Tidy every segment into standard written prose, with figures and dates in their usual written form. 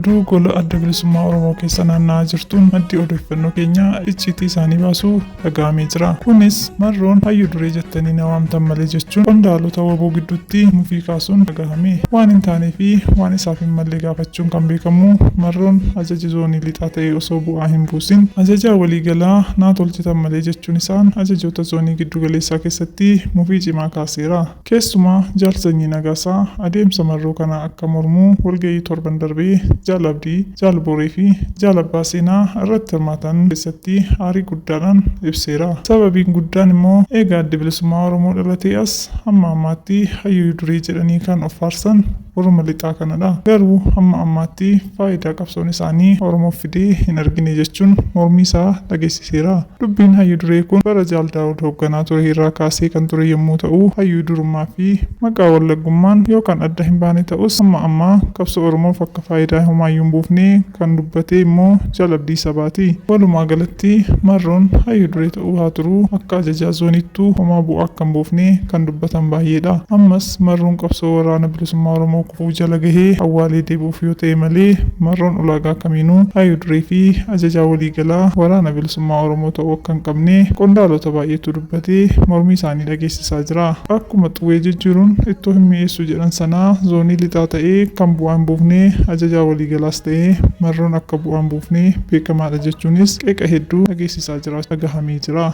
Oduu gola Adda Bilisummaa Oromoo keessa naanna'aa jirtuun maddi odeeffannoo keenyaa icciitii isaanii baasuu dhaga'amee jira. Kunis Marroon hayyu duree jettanii na waamtan malee jechuun qondaalota wbo gidduutti mufii kaasuun dhagahame. Waan hin taanee fi waan isaaf hin malle gaafachuun kan beekamu Marroon ajaji zoonii lixaa ta'ee osoo bu'aa hin buusin ajajaa walii galaa naa tolchitan malee jechuun isaan ajajoota zoonii giddu galeessaa keessatti mufii cimaa kaaseera. Keessumaa Jaal Sanyii Nagaasaa adeemsa Marroo kanaa akka mormu walgahii torban darbe Jaal Abdii, Jaal Booree fi Jaal Abbaa Seenaa irratti hirmaatan keessatti aarii guddaadhaan ibseera. Sababiin guddaan immoo eega Addi Bilisummaa Oromoo dhalatee as hamma ammaatti hayyuu duree jedhanii kan of faarsan warruma lixaa kanadha. Garuu hamma ammaatti faayidaa qabsoon isaanii Oromoof fide hin argine jechuun mormii isaa dhageessiseera. Dubbiin hayyu duree kun bara Jaal Daawud hoogganaa ture irraa kaasee kan ture yommuu ta'u, hayyuu durummaa fi maqaa Wallaggummaan yoo kan adda hin baane ta'us hamma ammaa qabsoo Oromoof akka faayidaa homaayyuu hin buufne kan dubbate immoo Jaal Abdii Sabaati. Walumaa galatti Marroon hayyu duree ta'uu haa turuu akka ajajaa zooniittuu homaa bu'aa akka hin buufne kan dubbatan baay'eedha. Ammas Marroon qabsoo Waraana Bilisummaa Oromoo kufuu jala gahee awwaalee deebi'uuf yoo ta'e malee Marroon ulaagaa kamiinuu hayyu duree fi ajajaa walii galaa Waraana Bilisummaa Oromoo ta'uu akka hin qabne qondaalota baay'eetu dubbatee mormii isaanii dhageessisaa jira. Akkuma xuwwee jijjiiruun ittoo hin mi'eessu jedhan sanaa zoonii lixaa ta'ee kan bu'aa hin buufne ajajaa walii galaas ta'ee Marroon akka bu'aa hin buufne beekamaadha jechuunis qeeqa hedduu dhageessisaa jiraachuu dhagahamee jira.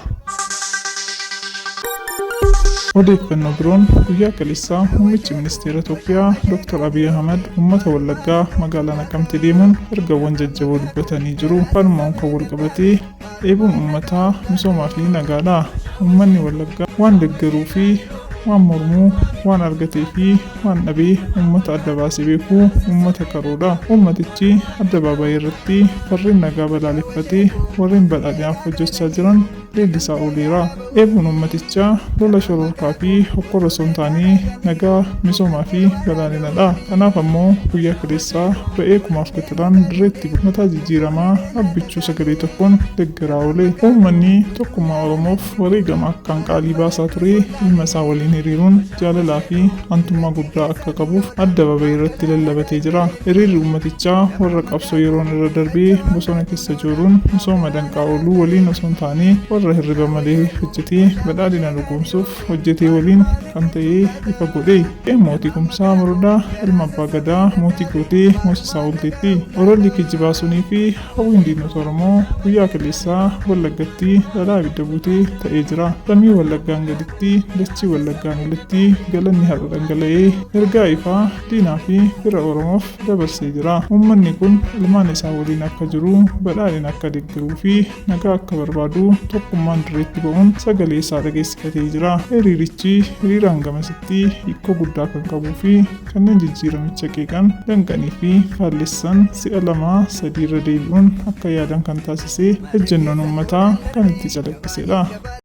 Odeeffannoo biroon guyyaa kaleessaa Muummichi Ministeera Itoophiyaa Dr. Abiy Ahmad uummata Wallaggaa magaalaa Naqamtee deemuun ergawwan jajjaboo dubbatanii jiru. Kanumaan kan walqabate dheebuun uummataa misoomaa fi nagaadha. Uummanni Wallaggaa waan deggeruu fi waan mormuu, waan argatee fi waan dhabee uummata adda baasee beeku uummata qaroodha. Uummatichi addabaabaayii irratti farreen nagaa balaaleffatee warreen badhaadhinaaf hojjechaa jiran leellisaa ooleera. Dheebuun uummatichaa lola shororkaa fi hokkora osoo hin taane nagaa, misoomaa fi badhaadhinadha. Kanaaf ammoo guyyaa kaleessaa ba'ee kumaaf kitilaan dirreetti mataa jijjiiramaa Abbichuu sagalee tokkoon deggeraa oole. Uummanni tokkummaa Oromoof wareegama akkaan qaalii baasaa ture ilma isaa waliin hiriiruun jaalalaa fi aantummaa guddaa akka qabuuf addababayii irratti lallabatee jira. Hiriirri uummatichaa warra qabsoo yeroon irra darbee bosona keessa jooruun misooma danqaa ooluu waliin osoo hin taane warra hirriba malee hojjetee badhaadhina dhugoomsuuf hojjetee waliin kan ta'e ifa godhe. Qe'een mootii Kumsaa Morodaa ilma abbaa Gadaa mootii gootee moosisaa oolteetti. Ololli kijibaa sunii fi hawwiin diinota Oromoo guyyaa kaleessaa Wallaggatti dhadhaa ibidda buute ta'ee jira. Samii Wallaggaan gaditti, dachii Wallaggaan olitti galanni har'a dhangala'ee ergaa ifaa diinaa fi fira Oromoof dabarsee jira. Uummanni kun ilmaan isaa waliin akka jiru, badhaadhina akka deggeruu fi nagaa akka barbaadu tokkummaan dirreetti ba'uun sagalee isaa dhageessifatee jira. Hiriirichi hiriiraan gamasitti hiikkoo guddaa kan qabuu fi kanneen jijjiiramicha qeeqan, danqanii fi faallessan si'a lamaa sadii irra deebi'uun akka yaadan kan taasise ejjennoon uummataa kan itti calaqqisedha.